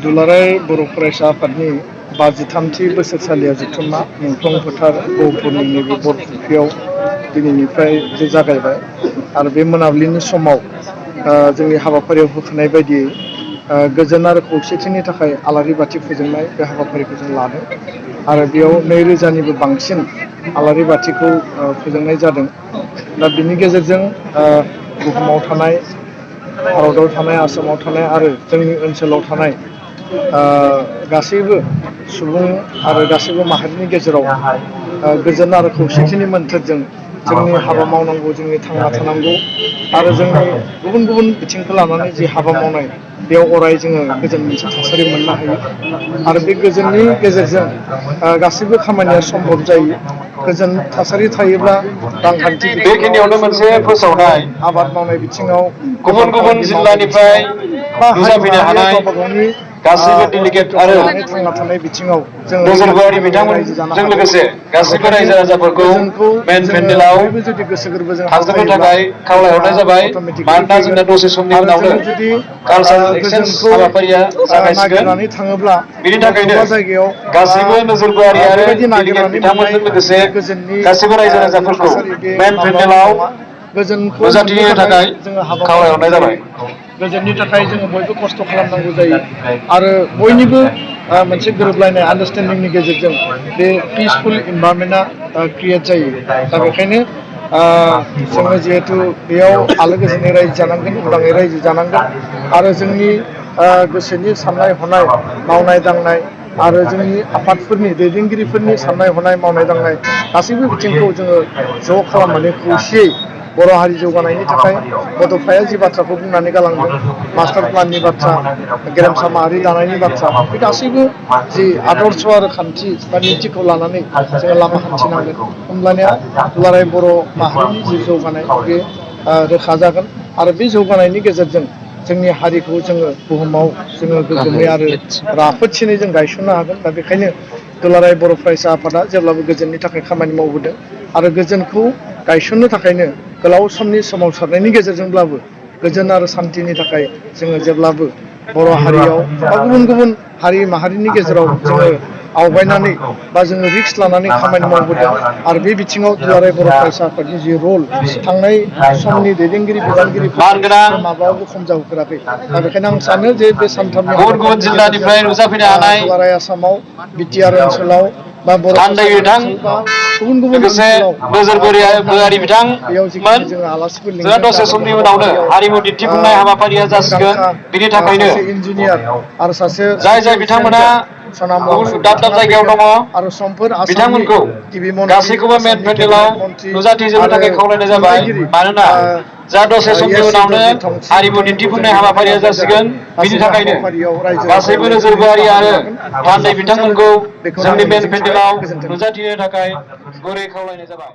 दुलाराय बर' फरायसा आफादनि 53थि बोसोरसालिया जथुम्मा मुंख्लं फोथार गहपुरनि नैबे बरफुख्रियाव दिनैनिफ्राय जागायबाय आरो बे मोनाबिलिनि समाव जोंनि हाबाफारियाव होखानाय बायदियै गोजोन आरो खौसेथिनि थाखाय आलारि बाथि फोजोंनाय बे हाबाफारिखौ जों लादों आरो बेयाव 2000निबो बांसिन आलारि बाथिखौ फोजोंनाय जादों। दा बिनि गेजेरजों बुहुमाव थानाय भारताव थानाय आसामाव थानाय आरो जोंनि ओनसोलाव थानाय गासैबो सुबुं आरो गासैबो माहारिनि गेजेराव गोजोन आरो खौसेथिनि मोन्थोरजों जोंनि हाबा मावनांगौ जोंनि थांना थानांगौ आरो जोंनि गुबुन गुबुन बिथिंखौ लानानै जि हाबा मावनाय बेयाव अराय जोङो गोजोन मोनसे थासारि मोननो हायो आरो बे गोजोननि गेजेरजों गासैबो खामानिया सम्भब जायो। गोजोन थासारि थायोब्ला रांखान्थि बिथिङाव आबाद मावनाय बिथिङाव गुबुन गुबुन जिल्लानिफ्राय नुजाफैनो हानाय गासैबो डेलिगेट आरो थांना थानाय बिथिङाव जोङो नोजोरबारि बिथांमोनजों लोगोसे गासैबो रायजो राजाफोरखौ मेन पेन्डेलाव थांजोबनो थाखाय खावलायहरनाय जाबाय। मानोना जोंना दसे समनि उनावनो कालचारेल एक्सचेन्ज हाबाफारिया जागायसिगोन। बेनि थाखायनो गासैबो नोजोरबारि आरो डेलिगेट बिथांमोनजों लोगोसे गासैबो रायजो राजाफोरखौ मेन पेन्डेलाव नुजाथिनो थाखाय खावलायहरनाय जाबाय। गोजोननि थाखाय जोङो बयबो खस्थ' खालामनांगौ जायो आरो बयनिबो मोनसे गोरोबलायनाय आन्डारस्टेन्डिंनि गेजेरजों बे पिसफुल इनभाइरनमेन्टआ क्रिएट जायो। दा बेखायनो जोङो जिहेथु बेयाव आलो गोजोनै रायजो जानांगोन, उदाङै रायजो जानांगोन आरो जोंनि गोसोनि साननाय हनाय मावनाय दांनाय आरो जोंनि आफादफोरनि दैदेनगिरिफोरनि साननाय हनाय मावनाय दांनाय गासैबो बिथिंखौ जोङो ज' खालामनानै खौसेयै बर' हारि जौगानायनि थाखाय बड'फाया जि बाथ्राखौ बुंनानै गालांदों मास्टार प्लाननि बाथ्रा, गेरेमसा माहारि दानायनि बाथ्रा, बे गासैबो जि आदर्श आरो खान्थि बा नितिखौ लानानै जोङो लामा हान्थिनांगोन। होमब्लानिया दुलाराय बर' माहारिनि जि जौगानाय बे रोखा जागोन आरो बे जौगानायनि गेजेरजों जोंनि हारिखौ जोङो बुहुमाव जोङो गोग्गोमै आरो राफोदसिनै जों गायसननो हागोन। दा बेखायनो दुलाराय बर' फरायसा आफादा जेब्लाबो गोजोननि थाखाय खामानि मावबोदों आरो गोजोनखौ गायसननो थाखायनो गोलाव समनि सोमावसारनायनि गेजेरजोंब्लाबो गोजोन आरो सान्थिनि थाखाय जोङो जेब्लाबो बर' हारियाव बा गुबुन गुबुन हारि माहारिनि गेजेराव जोङो आवगायनानै बा जोङो रिक्स लानानै खामानि मावबोदों आरो बे बिथिङाव दुलाराय बर' फरायसा आफादनि जि रल थांनाय समनि दैदेनगिरि बिबानगिरिफोरखौ जों माब्लाबाबो खम जाहोफेराखै। दा बेखायनो आं सानो जे बे सानथामनि हाबाफारिनि गेजेरजों दुलाराय आसामाव बिटिआर ओनसोलाव बा बर' कसारि ओनसोल बा गुबुन गुबुन ओनसोलाव नोजोरबारि बेयाव बिथांमोन जिखिनि जोङो आलासिफोर जोंहा लिंदों दसे दा बे समनि उनावनो हाबाफारियाव हारिमु दिन्थिफुंनाय हाबाफारिया जासिगोन। मुंदांखा बिनि थाखायनो सासे इन्जिनियार आरो सासे जाय सिभिल बिथांमोना सार्जन सनाम गुबुन वांसुक दाब दाब बिथाङा जायगायाव फैगोन दङ आरो समफोर आसामनि बिथांमोनखौ गिबि मन्त्रि, गासैखौबो मेन आसामनि पेन्डेलाव केबिनेट मन्त्रि नुजाथिजोबनो आरो थाखाय खावलायनाय जाबाय। थुनलाइगिरि मानोना जा दसे समनि उनावनो दरजि थंसी हारिमु बिथांमोनखौ जों दिन्थिफुंनाय लिंनानै हाबाफारिया लाबोनाय जादों। जासिगोन। बिनि गासैबो थाखायनो हाबाफारियाव रायजो राजाया गासैबो लेजोङै नोजोरबारि बाहागो आरो लागोन आरो थान्दै जाफुंसार बिथांमोनखौ होगोन बेखौनो जोंनि आङो मेन मिजिंथिबाय। पेन्डेलाव गोजोन्थों। नुजाथिनो थाखाय गुरै खावलायनाय जाबाय।